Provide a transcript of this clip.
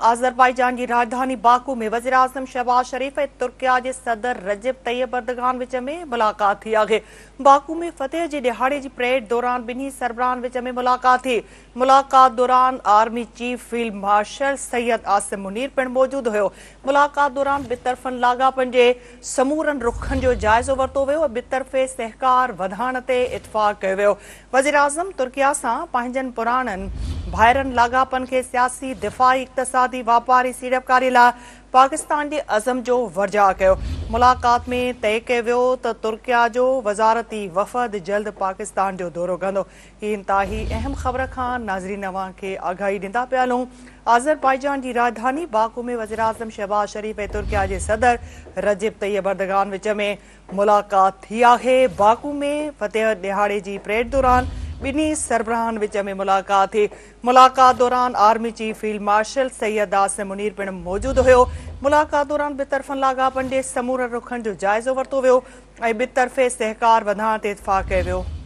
Azerbaijan جي راڄڌاني Baku ۾ وزيراعظم شهباز شريف ۽ ترڪيه جي صدر رجب طيب اردگان وچ ۾ ملاقات ٿي آهي. باڪو ۾ فتح جي ڏهاڙي جي پريڊ دوران ٻنهي سربراهن وچ ۾ ملاقات ٿي. ملاقات دوران army chief field marshal Syed Asim Munir پڻ موجود هيو. ملاقات دوران ٻطرفن لاڳاپن جي سمورن رخن جو جائزو ورتو ويو ۽ ٻطرفي سهڪار وڌائڻ تي اتفاق ڪيو ويو. وزيراعظم ترڪيه سان پنهنجن پراڻن ڀائرن لاڳاپن کي سياسي، دفاعي، اقتصادي، واپاري سيڙپڪاري لاء پاڪستان جي عزم جو ورجاء ڪيو. ملاقات ۾ طئي ڪيو ويو ته ترڪيه جو وزارتي وفد جلد پاڪستان جو دورو ڪندو. هي انتهائي اهم خبر کان ناظرين اوهان کي آگاهي ڏيندا پيا هلون. آذربائيجان جي راڄڌاني باڪو ۾ وزيراعظم شهباز شريف ۽ ترڪيه جي صدر رجب طيب اردگان وچ ۾ ملاقات ٿي آهي. باڪو ۾ فتح ڏهاڙي جي پريڊ دوران ٻنهي سربراهن وچ ۾ ملاقات ٿي. ملاقات دوران army chief field marshal Syed Asim Munir پڻ موجود هيو. ملاقات دوران ٻطرفن لاڳاپن جي سمورن رخن جو جائزو ورتو ويو ۽ ٻطرفي سهڪار وڌائڻ تي اتفاق ڪيو ويو.